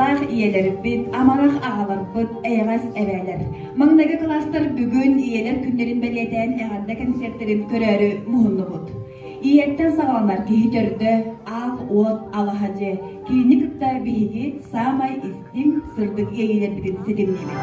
Алаах ийэлэрбит, амарах аҕаларбыт, эйэҕэс эбээлэр. Маҥнайгы кылаастар бүгүн ийэлэр күннэрин бэлиэтээн эҕэрдэ концертэрин көрөөрү муһуннубут. Ийэттэн саҕаланар киһи төрдө, аал уот алаһа дьиэ. Кинини кытта биһиги саамай истиҥ, сырдык иэйиилэрбитин ситимниибит.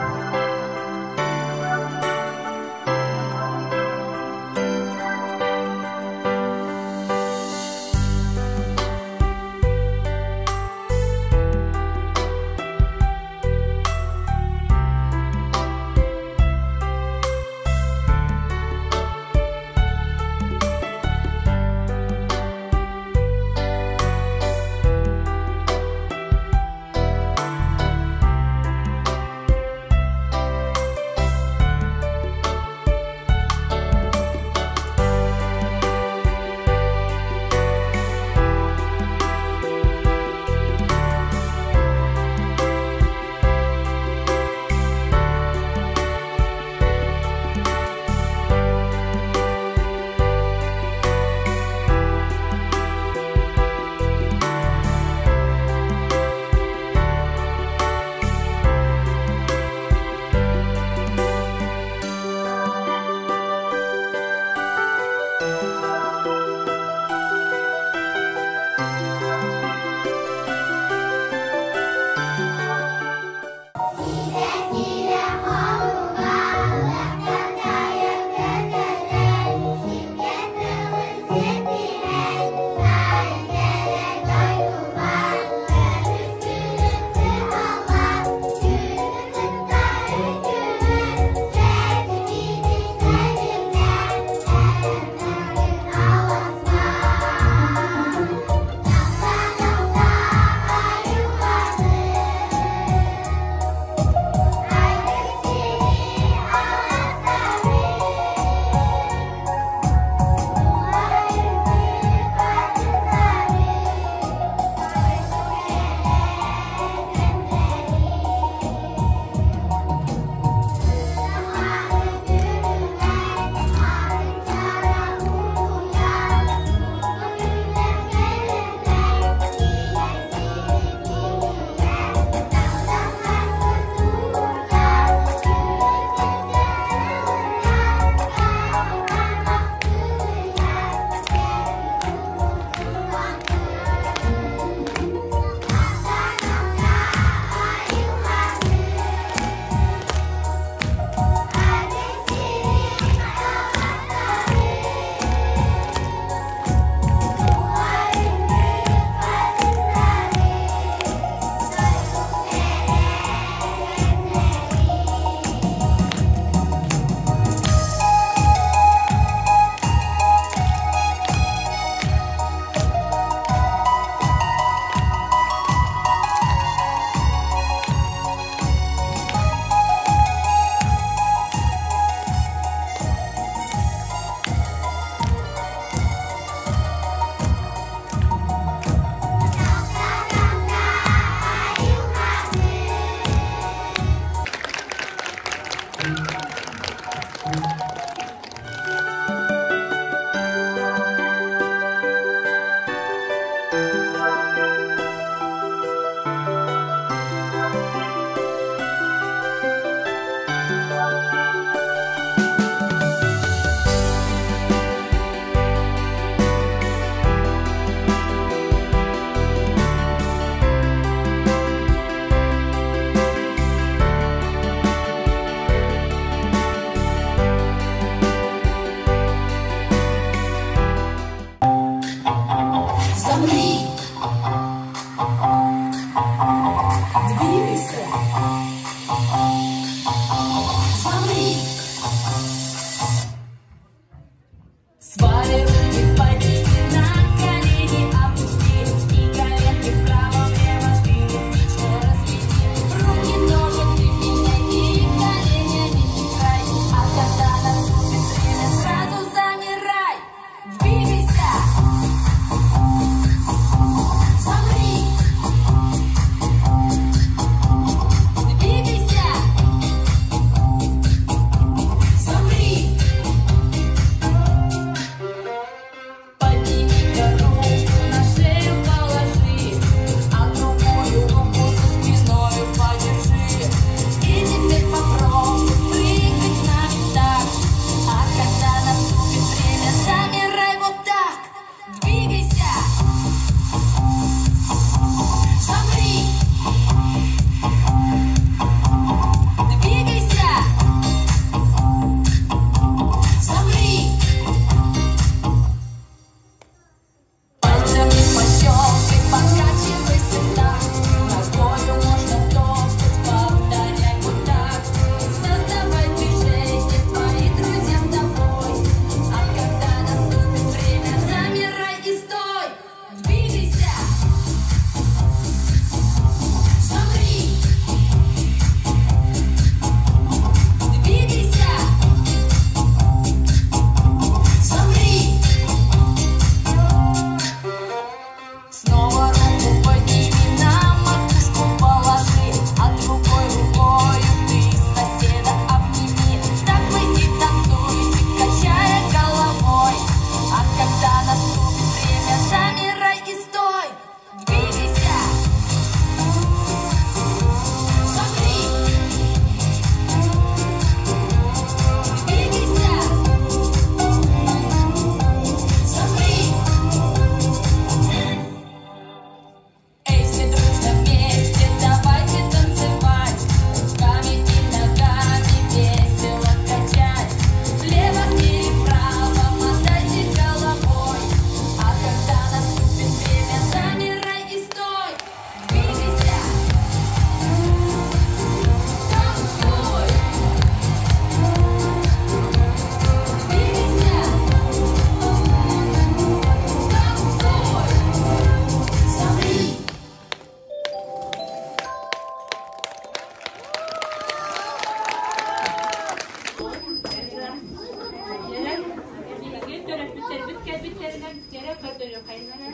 үөрэнэн кэрэ көрдөрүөххэйин эрэ.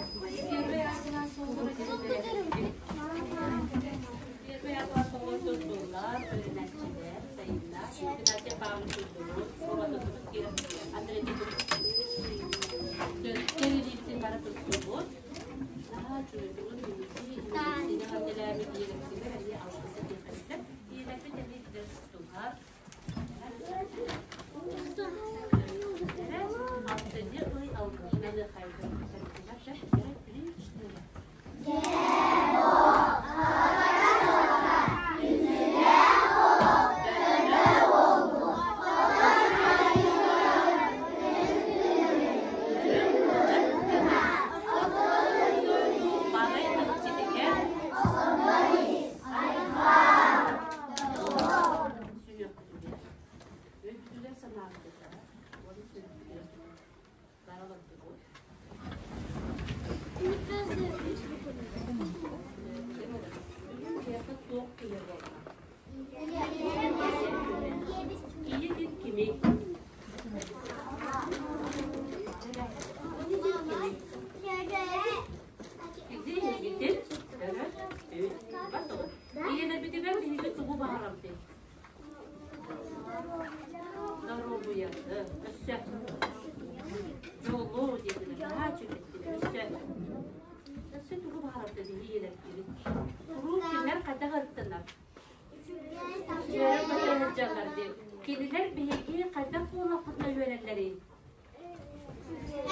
Первый аатынан суоллара Первый аатынан суоллар турдуллар, үөрэнээччилэр, сайынна, Игнатия Павлович турдубут, уратытыбыт киирэн Андрей Кэрилиибитин бары туттубут. Наһаа үчүгэйдик минньиси, эҕэрдэлээбит ийэлэрбитигэр эмиэ алгыс этиэххэ Ийэлэрбит эмиэ билэр туттуллар. Алтынньы ый алгыһынан Өлбүтүгэр санаабытыгар уонна сүрүппүтүгэр бара олордубут. Бүгүн киһиэхэ туох киһи буолла? Ийэ диэн кимий? Ийэбитин Ийэлэрбитигэр биһиги тугу баҕарабытый? Доруобуйаны, өссө дьолу диэтилэр, наһаа үчүгэйдик өссө өссө тугу баҕарабыт биһиги ийэлэрбит? Куруук кинилэр хайдах ырыттынар? Үөрэ-көтө сылдьаллар дии. Кинилэр биһиги хайдах буолуохпутуна үөрэллэрий?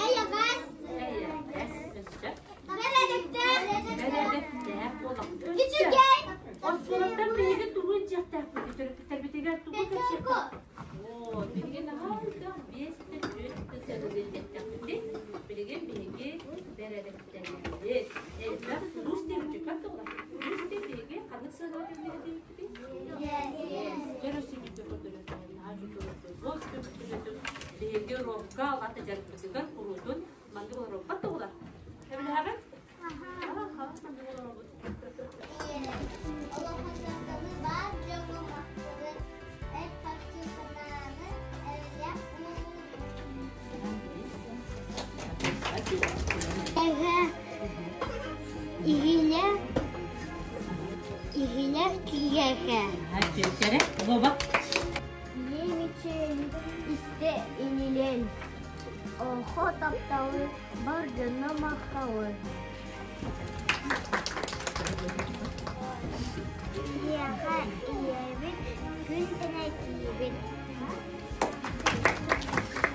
Эйэҕэс. Эйэҕэс, өссө. Бэрээдэктээх. Бэрээдэктээх буолуохпут. Үчүгэй. Оскуолаттан биһиги тугу илдьиэхтээхпит? Төрөппүттэрбитигэр тугу кэпсиэхтээхпит? Оо, биһиги наһаа элбэх биэс да түөрт да сыананы илдьиэхтээхпит. Билигин биһиги бэрээдэктэнэбит. Элбэх рус диэбит как тугула? Рус диэн биһиги ханнык сыанаҕа кэлбит Биһиги уруокка алата дьарыкпытыгар куруутун маннык олоруохха тугула. Эбилэһэҕин? Аха, маннык олоробут. Олоххотуохтаны баар дьоҥҥо махталы, эт харчы санааны эрэлээх Эгэ иһинэ иһинэ киһиэхэ Чэрэ, Вова. Ийэм истэ инилэн Оһо тапталы бар дьоно махталы Киһиэхэ ийэбит күн тэнэ киирбит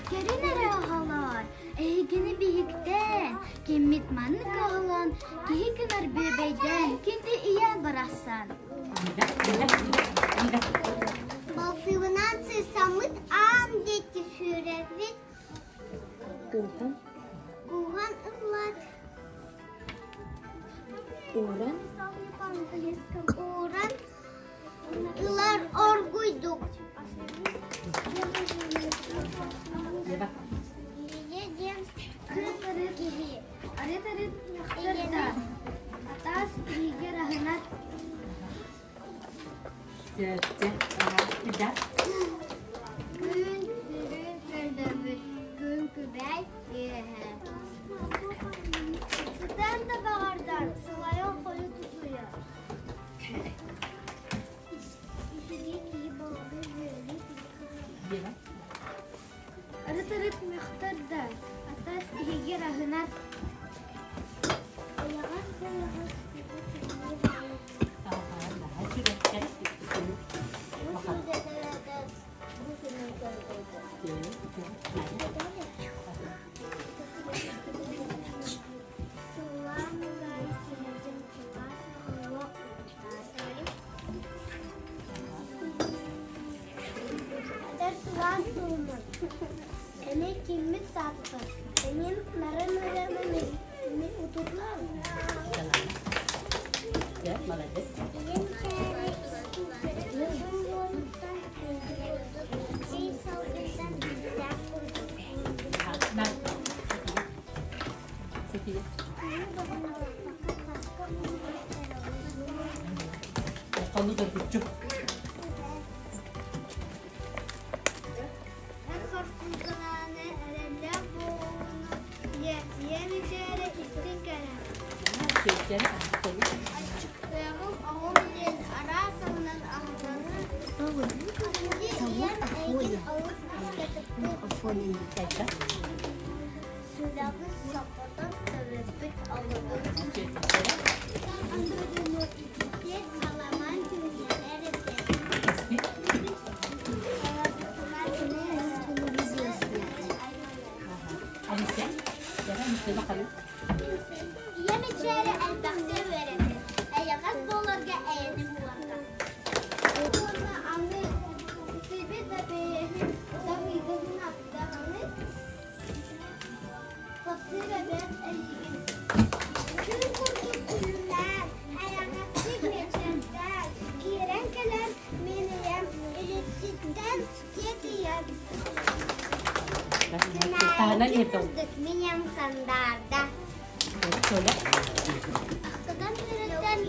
Кэлин эрэ оҕолоор, эһигини биһиктээн, киммит маннык оҕолон, киһи гынар бүөбэйдээн, күндү ийэм барахсан. Балтыбынан сыысаммыт аан диэки сүүрэбит. Кууһан. Кууһан ыллат. Ууран. Ууран Ылар оргуйдук. Ийэ диэн кыыс киһи. Арыт-арыт мөхтөр да, атаас иһигэр аһынар. Күн сүрүн көрдөбүт, күн күбэй үөһэ. Сытан да баҕардар, сылайан хойут утуйар. Арыт-арыт мөхтөр да, атас иһигэр аһынар. Эдэр сылаас туһунан Эмиэ киммит саатта Эҥин нарын-нарынан эми утурлаан Молодец. София. Ханны доргуччу. Эн хорсун санааны эрэллээх буолууну Дьэрэ, тоҕус. Аччыктыаҕым оҕом диэн араас аһынан аһылланар. Күндү ийэм эйигин олус күүскэ Сайда. Сүрэҕин соппотон төрөппүт оҕотун. Дьэрэ. Ититиэт халамаан түҥнэрэр этэ. Испит. Алиса. Дьэрэ, Алиса бахайы. Ийэм ичээрэ элбэхтэ үөрэтэр, эйэҕэс буоларга эйэни буларга. Уонна аны сиби да бэйэһин утарыыгын аттаҕаны таптыыр эбээт эйигин. Күн курдук күлүмнээн, эйэҕэстик мичээрдээн, киирэн кэлэн мин ийэм илиититтэн сиэтийэр. Таһынан иһэрдэ Минем сандаарда. Толя. Ахтадан үөрэтэн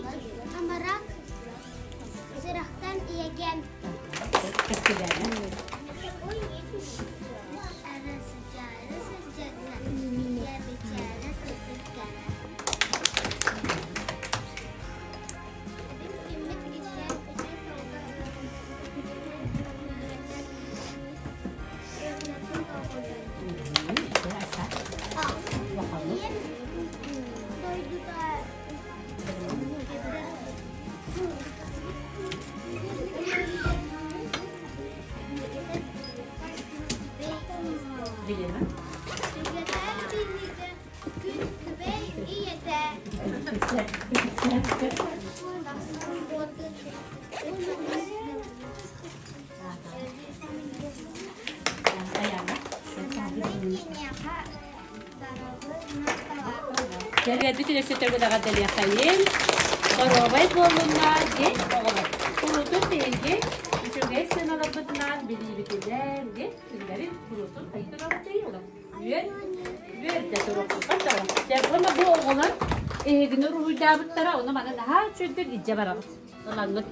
амарах сүрэхтэн ийэгэн. Кэскилээнэ. Арасыдьаары сылдьарга, ийэбичээрэ сылдьарга. Киммит кичээн үтүө суолга Елена. Кэлиэрбит үлэсэ төгүлэҕэ дэлиэхэйин, доруобай буоллуннар диэн оҕолор. Куруутун биһиги үчүгэй сыаналарбытынан билиибитинэн диэн кинилэри куруутун хайдыраҕыт дьайыылар. Үөр, үөрдэ туруохпут даҕаны. Дьэ, уонна бу оҕолор эһигини уруһуйдаабыттара, ону маны наһаа үчүгэйдик илдьэ барабыт. Ылаҥҥыт.